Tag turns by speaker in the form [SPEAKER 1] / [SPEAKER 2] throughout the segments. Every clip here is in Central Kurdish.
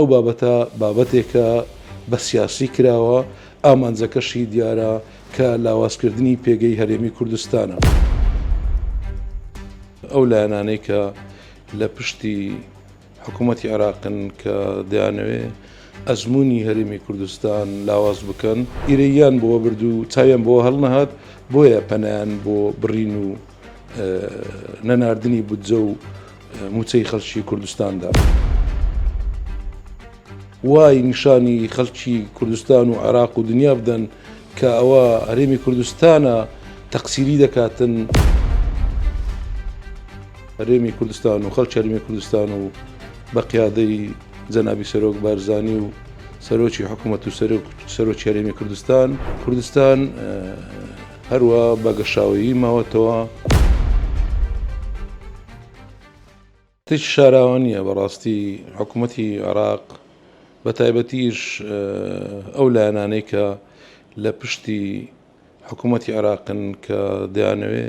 [SPEAKER 1] ئەو بابەتە بابەتێکە بە سیاسی کراوە، ئامانجەکەشی دیارە کە لاوازکردنی پێگەی هەرێمی کوردستانە. ئەو لایەنانەی کە لە پشتی حکوومەتی عێراقن کە دەیانەوێ ئەزموونی هەرێمی کوردستان لاواز بکەن، ئیرەییان بۆوە برد و چاویان بۆوە هەڵنەهات، بۆیە پەنایان بۆ بڕین و نەناردنی بودجە و مووچەی خەڵکی کوردستاندا. وای نیشانی خەڵکی کوردستان و عێراق و دنیا بدەن کە ئەوە هەرێمی کوردستانە تەقسیری دەکاتن. هەرێمی کوردستان و خەڵکی هەرێمی کوردستان و بە قیادەی جەنابی سەرۆک بارزانی و سەرۆکی حکوومەت و سەرۆکی هەرێمی کوردستان کوردستان هەروە بە گەشاوەیی ماوەتەوە. شتێکی شاراوە نییە بەڕاستی حکوومەتی عێراق بە تایبەتیش ئەو لایەنانەی کە لە پشتی حکوومەتی عێراقن کە دەیانەوێ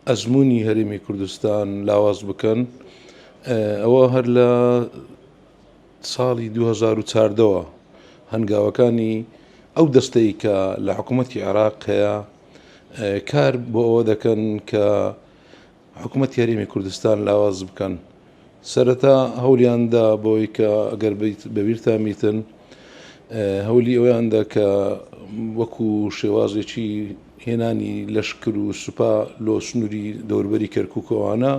[SPEAKER 1] ئەزمموی هەرێمی کوردستان لاواز بکەن ئەوە هەر لە ساڵی 2014ەوە هەنگاوەکانی ئەو دەستەی کە لە حکوومەتی عێراق هەیە کار بۆ ئەوە دەکەن کە حکومەتی هەرێمی کوردستان لاواز بکەن. سەرەتا هەولیان دا بۆی کە ئەگەر بەبیرتان بیتن هەولی ئەویان دا کە وەکو شێوازێکی هێنانی لەشکر و سوپا لۆ سنووری دەوربەری کەرکووکەوانە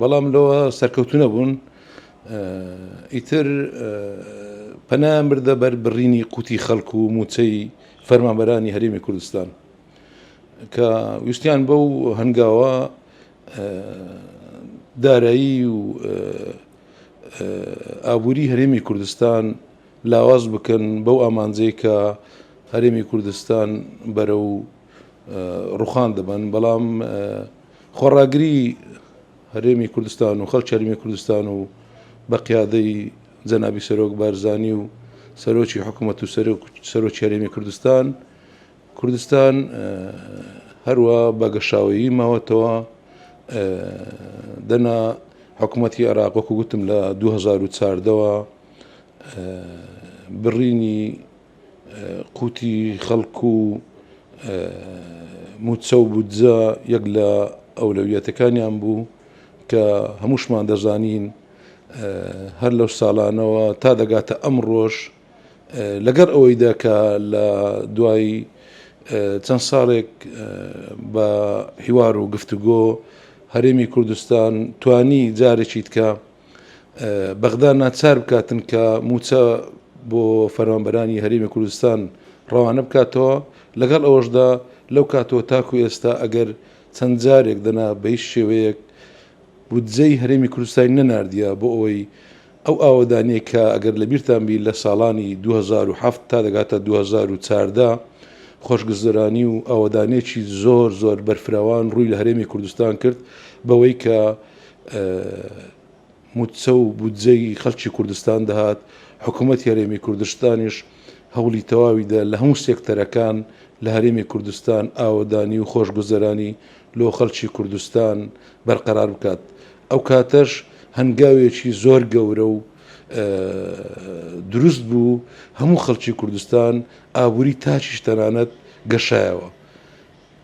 [SPEAKER 1] بەڵام لەوە سەرکەوتو نەبوون ئیتر پەنایان بردە بەر بڕینی قوتی خەڵک و موچەی فەرمانبەرانی هەرێمی کوردستان. کە ویستیان بەو هەنگاوە دارایی و ئابووری هەرێمی کوردستان لاواز بکەن بەو ئامانجەی کە هەرێمی کوردستان بەرەو ڕوخان دەبن بەڵام خۆڕاگری هەرێمی کوردستان و خەڵکی هەرێمی کوردستان و بە قیادەی جەنابی سەرۆک بارزانی و سەرۆکی حکوومەت و سەرۆکی هەرێمی کوردستان کوردستان هەروا بە گەشاوەیی ماوەتەوە، دەنا حکوومەتی عێراق وەکو گوتم لە 2014ەوە بڕینی قوتی خەڵک و موچە و بودجە یەک لە ئەولەویەتەکانیان بوو کە هەمووشمان دەزانین هەر لەو ساڵانەوە تا دەگاتە ئەمڕۆش لەگەڵ ئەوەیدا کە لە دوای چەند ساڵێک بە حیوار و گفتوگۆ هەرێمی کوردستان توانی جارێکی تکە بەغدا ناچار بکاتن کە موچە بۆ فەرمانبەرانی هەرێمی کوردستان ڕەوانە بکاتەوە لەگەڵ ئەوەشدا لەو کاتەوە تاکو ئێستا ئەگەر چەند جارێک دەنا بە هیچ شێوەیەک بودجەی هەرێمی کوردستانی نەناردیە بۆ ئەوەی ئەو ئاوەدانیەی کە ئەگەر لەبیرتان بی لە ساڵانی 2007 تا دەگاتە 2014 خۆشگوزەرانی و ئاوەدانیەکی زۆر زۆر بەرفراوان ڕووی لە هەرێمی کوردستان کرد بەوەی کە موچە و بودجەی خەڵکی کوردستان دەهات حکوومەت هەرێمی کوردستانیش هەوڵی تەواوی دا لە هەموو سێکتەرەکان لە هەرێمی کوردستان ئاوەدانی و خۆشگوزەرانی لۆ خەڵکی کوردستان بەرقەرار بکات ئەو کاتەش هەنگاوێکی زۆر گەورە و دروست بوو هەموو خەڵکی کوردستان ئابووری تاکیش تەنانەت گەشایەوە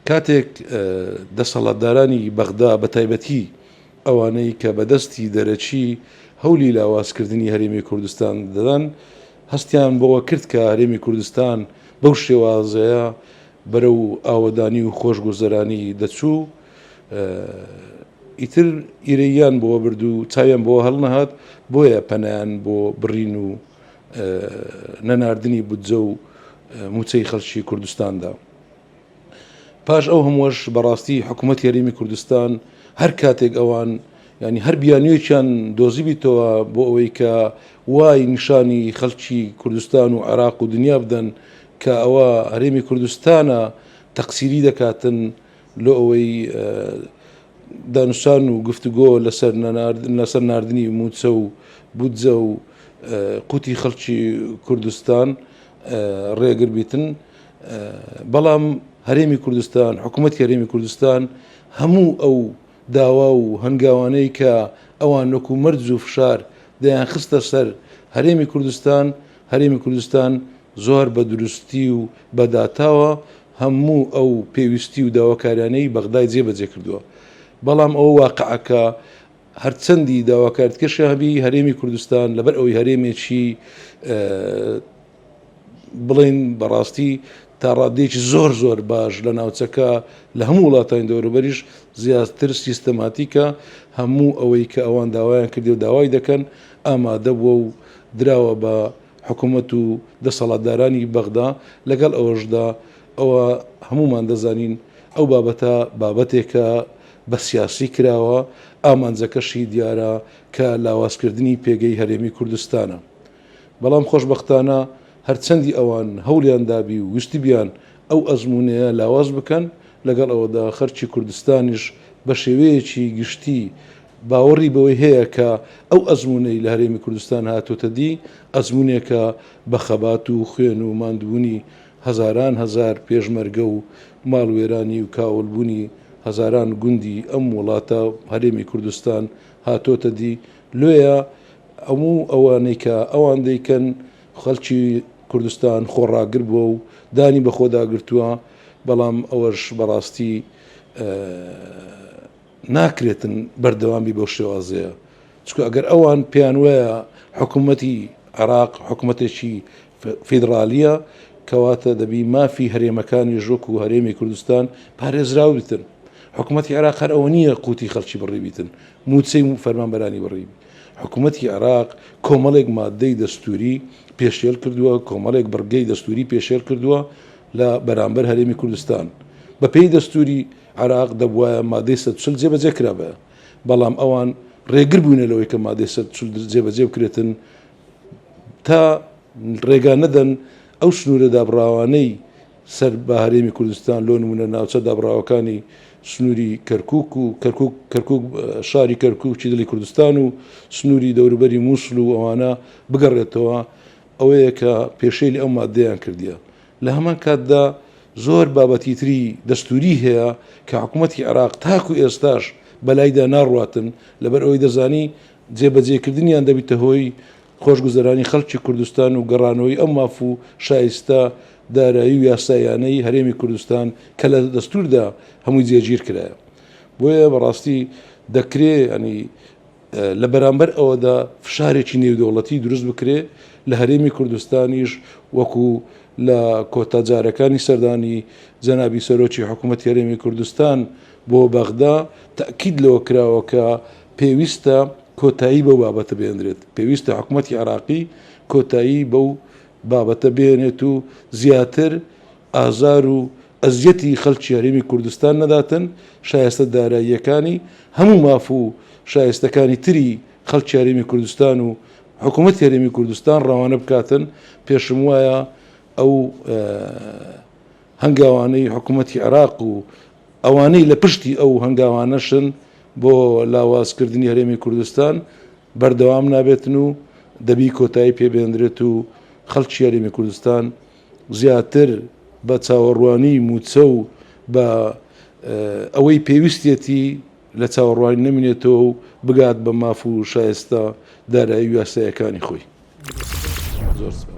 [SPEAKER 1] کاتێک دەسەڵاتدارانی بەغدا بە تایبەتی ئەوانەی کە بەدەستی دەرەکی هەولی لاوازکردنی هەرێمی کوردستان دەدەن هەستیان بەوە کرد کە هەرێمی کوردستان بەو شێوازەیە بەرەو ئاوەدانی و خۆشگوزەرانی دەچوو ئیتر ئیرەییان بۆوە برد و چاویان بۆوە هەڵنەهات، بۆیە پەنایان بۆ بڕین و نەناردنی بودجە و مووچەی خەڵکی کوردستان دا. پاش ئەو هەمووەش بەڕاستی حکوومەتی هەرێمی کوردستان هەر کاتێک ئەوان ینی هەر بیانوویەکیان دۆزیبیتەوە بۆ ئەوەی کە وای نیشانی خەڵکی کوردستان و عێراق و دنیا بدەن کە ئەوە هەرێمی کوردستانە تەقسیری دەکاتن لۆ ئەوەی دانوستان و گفتوگۆ لەسەر لەسەر ناردنی مووچە و بودجە و قوتی خەڵکی کوردستان ڕێگر بیتن بەڵام هەرێمی کوردستان حکوومەت هەرێمی کوردستان هەموو ئەو داوا و هەنگاوانەی کە ئەوان وەکو مەرج و فشار دەیانخستە سەر هەرێمی کوردستان، هەرێمی کوردستان زۆر بە دروستی و بە داتاوە هەموو ئەو پێویستی و داواکاریانەی بەغدای جێبەجێ کردووە. بەڵام ئەوە واقعەکە هەرچەندی داواکاریتکەشیان هەبی هەرێمی کوردستان لەبەر ئەوەی هەرێمێکی بڵێین بەڕاستی تا ڕادەیەکی زۆر زۆر باش لە ناوچەکە لە هەموو وڵاتانی دەوروبەریش زیاتر سیستەماتیکە هەموو ئەوەی کە ئەوان داوایان کردی و داوای دەکەن ئامادە بووە و دراوە بە حکوومەت و دەسەڵاتدارانی بەغدا لەگەڵ ئەوەشدا ئەوە هەمومان دەزانین ئەو بابەتە بابەتێکە بە سیاسی کراوە ئامانجەکەشی دیارە کە لاوازکردنی پێگەی هەرێمی کوردستانە. بەڵام خۆشبەختانە هەرچەندی ئەوان هەوڵیان دابی و ویستبیان ئەو ئەزموونەیە لاواز بکەن، لەگەڵ ئەوەدا خەرکی کوردستانیش بە شێوەیەکی گشتی باوەڕی بەوەی هەیە کە ئەو ئەزموونەی لە هەرێمی کوردستان هاتۆتە دی ئەزموونێکە بە خەبات و خوێن و ماندبوونی هەزاران هەزار پێشمەرگە و ماڵوێرانی و کاولبوونی هەزاران گوندی ئەم وڵاتە هەرێمی کوردستان هاتۆتە دی لۆیە هەموو ئەوانەی کە ئەوان دەیکەن خەڵکی کوردستان خۆڕاگر بووە و دانی بەخۆدا گرتووە، بەڵام ئەوەش بەڕاستی ناکرێتن بەردەوام بی بەو شێوازەیە، چونکە ئەگەر ئەوان پێیان وایە حکوومەتی عێراق حکوومەتێکی فیدرالیە کەواتە دەبی مافی هەرێمەکانیش وەکو هەرێمی کوردستان پارێزراو بیتن. حکوومەتی عێراق هەر ئەوە نییە قوتی خەڵکی بڕیبیتن، مووچەی فەرمانبەرانی بڕیبی. حکوومەتی عێراق کۆمەڵێک ماددەی دەستووری پێشێل کردووە، کۆمەڵێک بڕگەی دەستووری پێشێل کردووە لە بەرامبەر هەرێمی کوردستان. بەپێی دەستووری عێراق دەبوایە ماددەی 140 جێبەجێ کرابایە، بەڵام ئەوان ڕێگر بووینە لەوەی کە ماددەی 140 جێبەجێ بکرێتن تا ڕێگا نەدەن ئەو سنوورە دابڕاوانەی سەر بە هەرێمی کوردستان لۆ نمونە ناوچە دابڕاوەکانی سنووری کەرکک و کەرکک کەرکک شاری کەرکک دڵی کوردستان و سنووری دەوروبەری مووسڵ و ئەوانە بگەڕێتەوە ئەوەیە کە پێشێلی ئەو مادەیان کردیە لە هەمان کاتدا زۆر بابەتی تری دەستوری هەیە کە حکوومەتی عێراق تاکو ئێستاش بەلایدا ناڕواتن لەبەر ئەوەی دەزانی جێبەجێکردنیان دەبیتە هۆی خۆشگوزەرانی خەڵکی کوردستان و گەڕانەوەی ئەو ماف و شایستە دارایی و یاساییانەی هەرێمی کوردستان کە لە دەستووردا هەمووی جێگیر کرایە. بۆیە بەڕاستی دەکرێ ینی لە بەرامبەر ئەوەدا فشارێکی نێودەوڵەتی دروست بکرێ لە هەرێمی کوردستانیش وەکو لە کۆتا جارەکانی سەردانی جەنابی سەرۆکی حکوومەتی هەرێمی کوردستان بۆ بەغدا تەئکید لەوە کراوە کە پێویستە کۆتایی بەو بابەتە بهێنرێت، پێویستە حکومەتی عێراقی کۆتایی بەو بابەتە بهێنێت و زیاتر ئازار و ئەزیەتی خەڵکی هەرێمی کوردستان نەداتن، شایستە داراییەکانی هەموو ماف و شایستەکانی تری خەڵکی هەرێمی کوردستان و حکومەتی هەرێمی کوردستان ڕەوانە بکاتن، پێشم وایە ئەو هەنگاوانەی حکومەتی عێراق و ئەوانەی لە پشتی ئەو هەنگاوانەشن بۆ لاوازکردنی هەرێمی کوردستان بەردەوام نابێتن و دەبی کۆتایی پێ بێندرێت و خەڵکی هەرێمی کوردستان زیاتر بە چاوەڕوانی مووچە و بە ئەوەی پێویستیەتی لە چاوەڕوانی نەمینێتەوە و بگات بە ماف و شایستە دارایی و یاسایەکانی خۆی. زۆر سپاس.